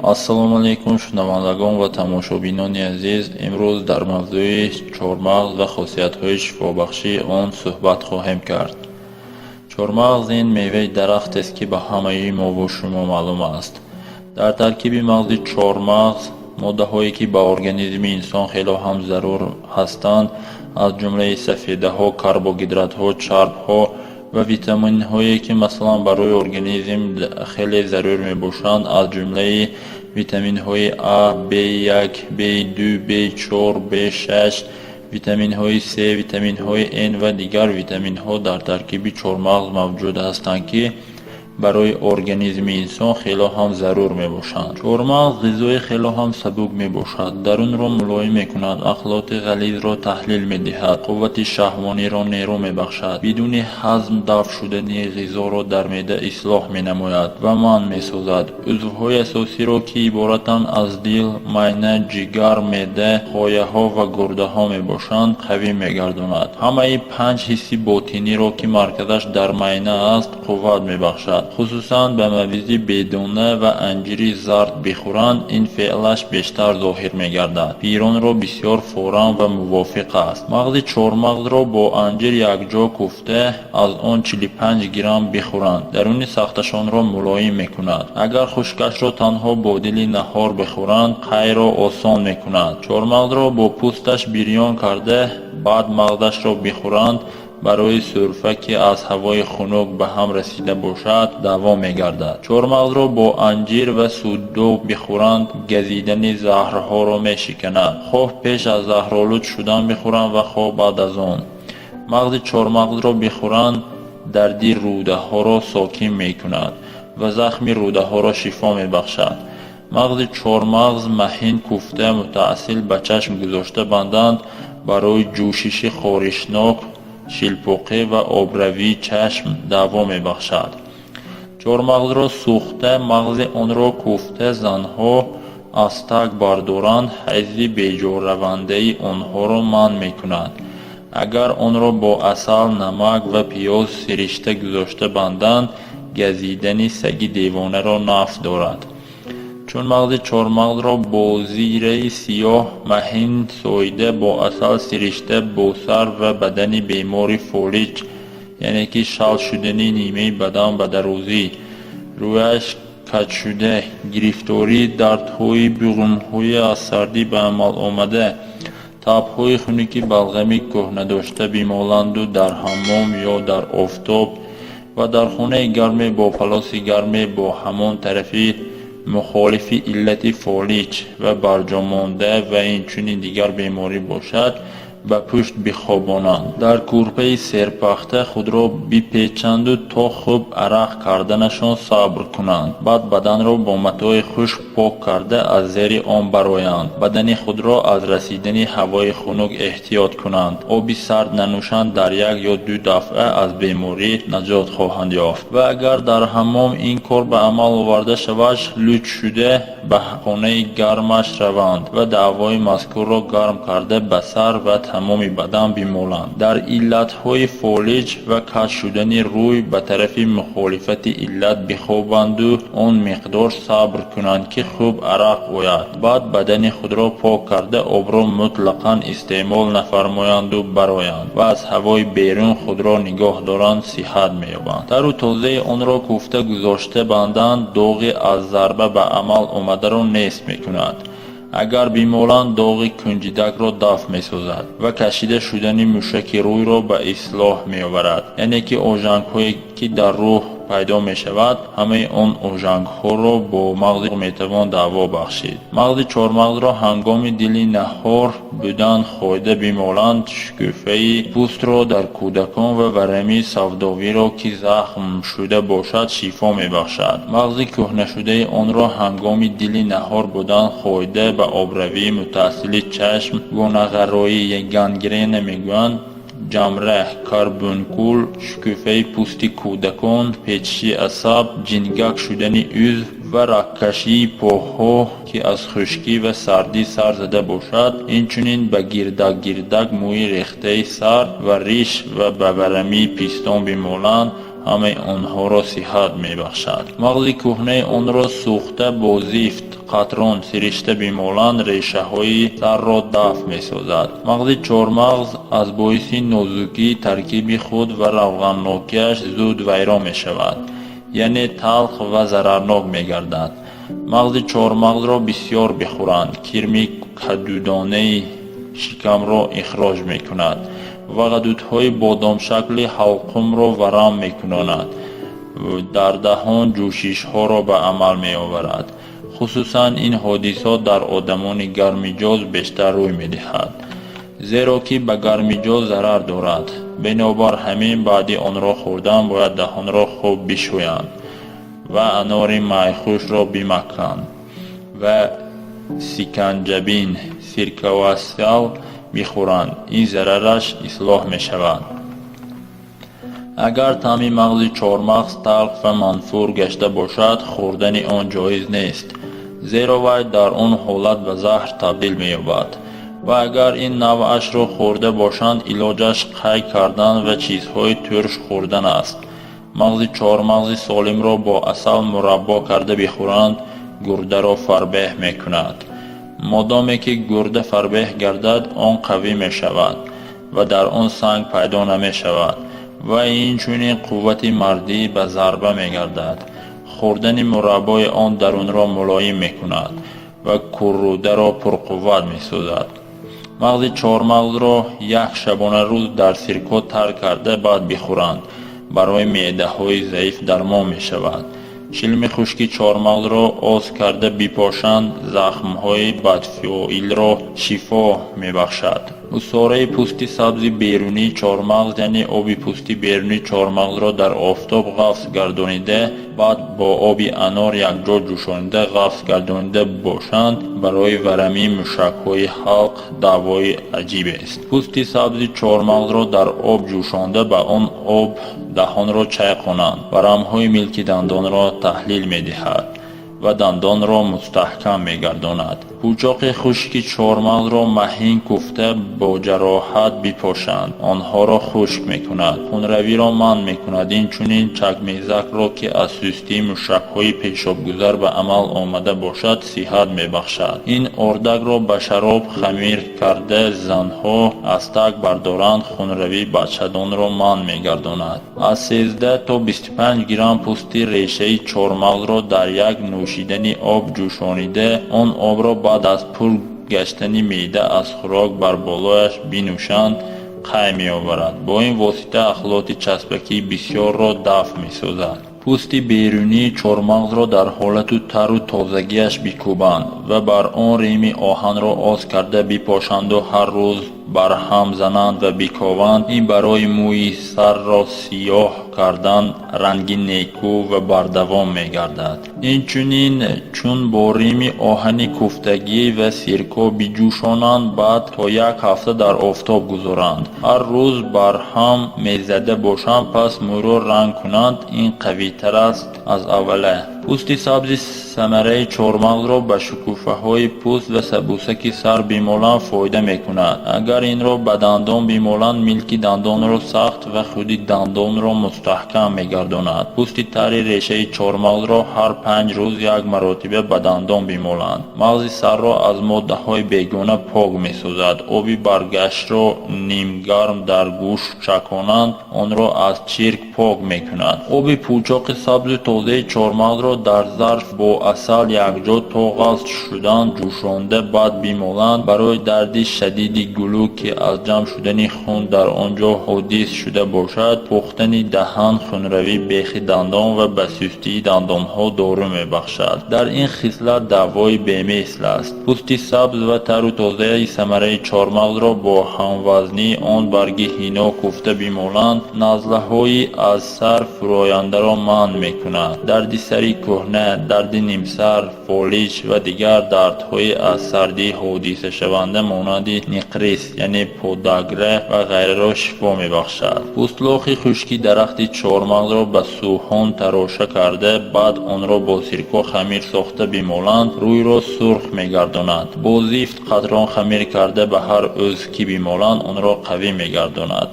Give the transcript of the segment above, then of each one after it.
Ассалому алайкум, шунавандагон ва тамошобинони азиз. Имрӯз дар мавзӯи чормағз ва хосиятҳои шифобахшии он суҳбат хоҳем кард. Чормағз ин меваи дарахтест, ки ба ҳамаи мову шумо маълум аст. Дар таркиби мағзи чормағз моддаҳое, ки ба организми инсон хело ҳам зарур ҳастанд, аз ҷумлаи сафедаҳо, карбогидратҳо, чарбҳо ва витаминҳое, ки, масалан, барои организм хеле зарур мебошанд, аз ҷумлаи витаминҳои А, В1, В2, В4, В6, витаминҳои С, витаминҳои Н ва дигар витаминҳо дар таркиби чормағз мавҷуд ҳастанд, ки барои организми инсон хело ҳам зарур мебошанд. Чормағз ғизои хело ҳам сабук мебошад, дарунро мулоим мекунад, ахлоти ғализро таҳлил медиҳад, қуввати шаҳвониро нерӯ мебахшад, бидуни ҳазм дафъ шудани ғизоро дар меъда ислоҳ менамояд ва манъ месозад. Узвҳои асосиро, ки иборатанд аз дил, майна, ҷигар, меъда, хояҳо ва гурдаҳо мебошанд, қавӣ мегардонад. Ҳамаи панҷ ҳисси ботиниро, ки марказаш дар майна аст, қувват мебахшад. Хусусан ба мавизи бедона ва анҷири зард бихӯранд, ин феълаш бештар зоҳир мегардад. Пиронро бисёр форам ва мувофиқ аст. Мағзи чормағзро бо анҷир якҷо кӯфта, аз он 45 грамм бихӯранд, даруни сахташонро мулоим мекунад. Агар хушкашро танҳо бо дили наҳор бихӯранд, қайро осон мекунад. Чормағзро бо пӯсташ бирён карда, баъд мағзашро бихӯранд, барои сӯрфа, ки аз ҳавои хунук ба ҳам расида бошад, даво мегардад. Чормағзро бо анҷир ва судо бихӯранд, газидани заҳрҳоро мешиканад. Хоҳ пеш аз заҳролуд шудан бихӯранд ва хоҳ баъд аз он. Мағзи чормағзро бихӯранд, дарди рӯдаҳоро сокин мекунад ва захми рӯдаҳоро шифо мебахшад. Мағзи чормағз маҳин кӯфта, мутаассил ба чашм гузошта банданд, барои ҷӯшиши хоришнок, шилпоқӣ ва обравии чашм даво мебахшад. Чормағзро сӯхта, мағзи онро кӯфта, занҳо аз таг бардоранд, ҳайзи беҷоравандаи онҳоро манъ мекунад. Агар онро бо асал, намак ва пиёз сиришта гузошта банданд, газидани саги девонаро нафъ дорад. Чун мағзи чормағзро бо зираи сиёҳ маҳин соида, бо асал сиришта, бо сар ва бадани бемори фолиҷ, яъне ки шал шудани нимаи бадан ба дарозӣ, рӯяш каҷшуда, гирифтории дардҳои буғумҳои аз сардӣ ба амал омада, табҳои хунуки балғами кӯҳнадошта бимоланду дар ҳаммом ё дар офтоб ва дар хонаи гарме бо палоси гарме бо ҳамон тарафи мухолифи иллати фолиҷ ва барҷомонда ва инчунин дигар беморӣ бошад, ба пушт бихобонанд, дар кӯрпаи серпахта худро бипечанду то хуб арақ карданашон сабр кунанд. Баъд баданро бо матои хушк пок карда, аз зери он бароянд. Бадани худро аз расидани ҳавои хунук эҳтиёт кунанд, оби сард нанӯшанд, дар як ё ду дафъа аз беморӣ наҷот хоҳанд ёфт. Ва агар дар ҳаммом ин кор ба амал оварда шавад, луч шуда ба хонаи гармаш раванд ва давои мазкурро гарм карда, ба сар ва тамоми бадан бимоланд. Дар иллатҳои фолиҷ ва каҷ шудани рӯй ба тарафи мухолифати иллат бихобанду он миқдор сабр кунанд, ки хуб арақ ояд. Баъд бадани худро пок карда, обро мутлақан истеъмол нафармоянду бароянд ва аз ҳавои берун худро нигоҳ доранд, сиҳат меёбанд. Тару тозаи онро кӯфта гузошта банданд, доғи аз зарба ба амал омадаро нест мекунад. Агар бимоланд, доғи кунҷидакро дафъ месозад ва кашида шудани мушаки рӯйро ба ислоҳ меоварад, яъне ки ожангҳое, ки дар рӯ пайдо мешавад, ҳамаи он ожангҳоро бо мағзи метавон даво бахшид. Мағзи чормағзро ҳангоми дили наҳор будан хӯрда бимоланд, шукуфаи пӯстро дар кӯдакон ва варамии савдовиро, ки захм шуда бошад, шифо мебахшад. Мағзи кӯҳнашудаи онро ҳангоми дили наҳор будан хӯрда, ба обравии мутаассили чашм, гонағарроӣ, гангрена мегӯянд, ҷамра, карбункул, шукуфаи пӯсти кӯдакон, печиши асаб, ҷингак шудани узв ва рагкашии поҳо, ки аз хушкӣ ва сардӣ сар зада бошад, инчунин ба гирдак-гирдак мӯи рехтаи сар ва риш ва ба варамии пистон бимоланд, ҳамаи онҳоро сиҳат мебахшад. Мағзи кӯҳнаи онро сӯхта, бо зифт Қатрон сиришта бимоланд, решаҳои сарро дафъ месозад. Мағзи чормағз аз боиси нозукии таркиби худ ва равғаннокиаш зуд вайрон мешавад, яъне талх ва зарарнок мегардад. Мағзи чормағзро бисёр бихӯранд, кирми кадудонаи шикамро ихроҷ мекунад ва ғадудҳои бодомшакли ҳалқумро варам мекунонад, дар даҳон ҷӯшишҳоро ба амал меоварад. Хусусан ин ҳодисот дар одамони гарммиҷоз бештар рӯй медиҳад, зеро ки ба гарммиҷоз зарар дорад. Бинобар ҳамин баъди онро хӯрдан бояд даҳонро хуб бишӯянд ва анори майхушкро бимаканд ва сиканҷабин, сиркавасал бихӯранд, ин зарараш ислоҳ мешавад. Агар таъми мағзи чормағз талх ва манфур гашта бошад, хӯрдани он ҷоиз нест, зеро вай дар он ҳолат ба заҳр табдил меёбад. Ва агар ин навъашро хӯрда бошанд, илоҷаш қай кардан ва чизҳои турш хӯрдан аст. Мағзи чормағзи солимро бо асал мураббо карда бихӯранд, гурдаро фарбеҳ мекунад. Модоме ки гурда фарбеҳ гардад, он қавӣ мешавад ва дар он санг пайдо намешавад ва инчунин қуввати мардӣ ба зарба мегардад. Хӯрдани мураббои он дарунро мулоим мекунад ва куррӯдаро пурқувват месозад. Мағзи чормағзро як шабонарӯз дар сирко тар карда баъд бихӯранд, барои меъдаҳои заиф дармон мешавад. Шилми хушки чормағзро оз карда бипошанд, захмҳои бадфоилро шифо мебахшад. Усораи пӯсти сабзи берунии чормағз, яъне оби пӯсти берунии чормағзро дар офтоб ғафс гардонида, баъд бо оби анор якҷо ҷӯшонида ғафс гардонида бошанд, барои варамии мушакҳои ҳалқ давои аҷибест. Пӯсти сабзи чормағзро дар об ҷӯшонда, ба он об даҳонро чайқонанд, варамҳои милки дандонро таҳлил медиҳад ва дандонро мустаҳкам мегардонад. Пӯчоқи хушки чормағзро маҳин кӯфта бо ҷароҳат бипошанд, онҳоро хушк мекунад, хунравиро манъ мекунад. Инчунин чакмезакро, ки аз сустии мушакҳои пешобгузар ба амал омада бошад, сиҳат мебахшад. Ин ордакро ба шароб хамир карда занҳо аз таг бардоранд, хунравии бачадонро манъ мегардонад. Аз 13 то 25 грамм пӯсти решаи чормағзро дар як нӯшидани об ҷӯшонида, он обро баъд аз пур гаштани меъда аз хӯрок бар болояш бинӯшанд, қай меоварад. Бо ин восита ахлоти часпакии бисёрро дафъ месозад. Пӯсти берунии чормағзро дар ҳолату тару тозагиаш бикӯбанд ва бар он рими оҳанро оз карда бипошанду ҳар рӯз барҳам зананд ва бикованд, ин барои мӯи сарро сиёҳ кардан ранги некӯ ва бардавом мегардад. Инчунин чун бо рими оҳани кӯфтагӣ ва сирко биҷӯшонанд, баъд то як ҳафта дар офтоб гузоранд, ҳар рӯз барҳам мезада бошанд, пас мӯйро ранг кунанд, ин қавитар аст аз аввала. Пӯсти сабзи самараи чормағзро ба шукуфаҳои пӯст ва сабусаки сар бимоланд, фоида мекунад. Агар инро ба дандон бимоланд, милки дандонро сахт ва худи дандонро мустаҳкам мегардонад. Пӯсти тари решаи чормағзро ҳар 5 рӯз як маротиба ба дандон бимоланд, мағзи сарро аз моддаҳои бегона пок месозад. Оби баргашро нимгарм дар гӯш чаконанд, онро аз чирк пок мекунад. Оби пӯчоқи сабзу тозаи чормағзро дар зарф бо асал якҷо то ғафс шудан ҷӯшонда баъд бимоланд, барои дарди шадиди гулӯ, ки аз ҷамъ шудани хун дар он ҷо ҳодис шуда бошад, пухтани даҳан, хунравии бехи дандон ва ба сустии дандонҳо дору мебахшад. Дар ин хислат давои бемисл аст. Пӯсти сабз ва тару тозаи самараи чормағзро бо ҳамвазнии он барги ҳино кӯфта бимоланд, назлаҳои аз сар фурояндаро манъ мекунад. Дарди сари кӯҳна, дарди нимсар, фолиҷ ва дигар дардҳои аз сардӣ ҳодисашаванда монанди никрис, яъне подагра ва ғайраро шифо мебахшад. Пӯстлохи хушки дарахти чормағзро ба сӯҳон тароша карда, баъд онро бо сирко хамир сохта бимоланд, рӯйро сурх мегардонад. Бо зифт қатрон хамир карда ба ҳар узв ки бимоланд, онро қавӣ мегардонад.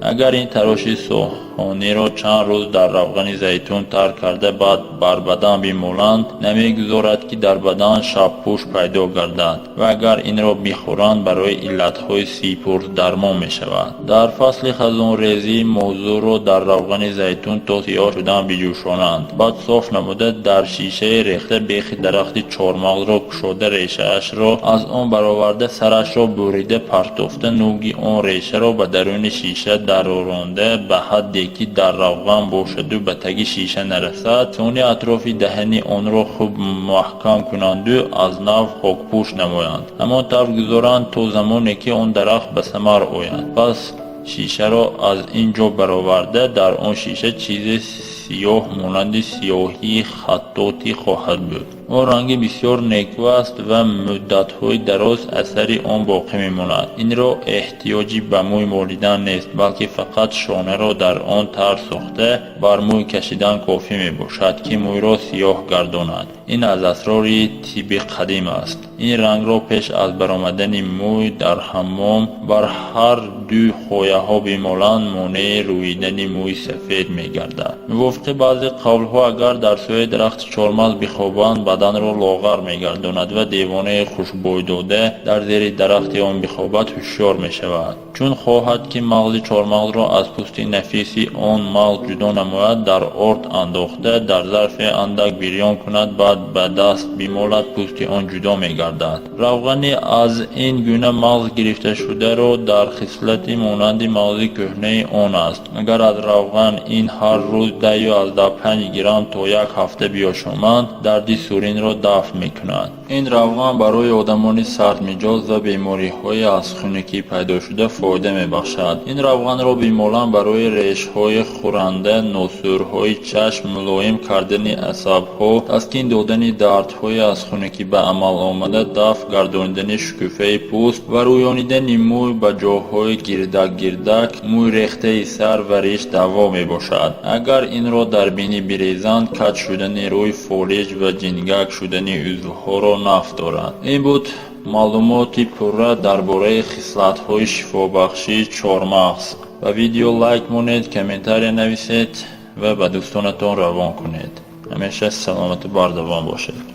Агар ин тароши соҳониро чанд рӯз дар равғани зайтун тар карда, баъд бар бадан бимоланд, намегузорад, ки дар бадан шабпӯш пайдо гардад ва агар инро бихӯранд, барои иллатҳои сипур дармон мешавад. Дар фасли хазонрезӣ мозурро дар равғани зайтун то сиёҳ шудан биҷӯшонанд. Баъд соф намуда, дар шишае рехта, бехи дарахти чормағзро кушода, решаашро аз он бароварда, сарашро бурида партофта, нӯги он решаро ба даруни шиша дароронда, ба ҳадде ки дар равған бошаду ба таги шиша нарасад, сони атрофи даҳани онро хуб маҳкам кунанду аз нав хокпӯш намоянд. Ҳамон тавр гузоранд, то замоне ки он дарахт ба самар ояд. Пас шишаро аз ин ҷо бароварда, дар он шиша чизе сиёҳ монанди сиёҳии хаттотӣ хоҳад буд. Он ранги бисёр некӯ аст ва муддатҳои дароз асари он боқӣ мемонад. Инро эҳтиёҷи ба мӯй молидан нест, балки фақат шонаро дар он тар сохта, бар мӯй кашидан кофӣ мебошад, ки мӯйро сиёҳ гардонад. Ин аз асрори тибби қадим аст. Ин рангро пеш аз баромадани мӯй дар ҳаммом бар ҳар ду хояҳо бимоланд, монеи рӯидани мӯи сафед мегардад. Мувофиқи баъзе қавлҳо, агар дар сояи дарахти чормағз бихобанд, баданро лоғар мегардонад ва девонаи хушбӯйдода дар зери дарахти он бихобад, ҳушёр мешавад. Чун хоҳад, ки мағзи чормағзро аз пӯсти нафиси он мағз ҷудо намояд, дар орд андохта, дар зарфе андак бирён кунад, баъд ба даст бимолад, пӯсти он ҷудо мегардад. Равғани аз ин гуна мағз гирифташударо дар хислати монанди мағзи кӯҳнаи он аст. Агар аз равған ин ҳар рӯз 10,5 грамм то як ҳафта биёшоманд, дарди суринро дафъ мекунад. Ин равған барои одамони сардмиҷоз ва бемориҳои аз хунукӣ пайдошуда фоида мебахшад. Ин равғанро бимоланд, барои решҳои хӯранда, носӯрҳои чашм, мулоим кардани асабҳо, таскин додани дардҳои аз хунукӣ ба амал омада, дафъ гардонидани шукуфаи пӯст ва рӯёнидани мӯй ба ҷоҳои гирдак-гирдак, мӯй рехтаи сар ва риш даво мебошад. Агар инро дар бинӣ бирезанд, каҷ шудани рӯй, фолиҷ ва ҷингак шудани узвҳоро нафъ дорад. Ин буд маълумоти пурра дар бораи хислатҳои шифобахшии чормағз. Ба видео лайк монед, комментария нависед ва ба дӯстонатон равон кунед. Ҳамеша саломату бардавом бошед.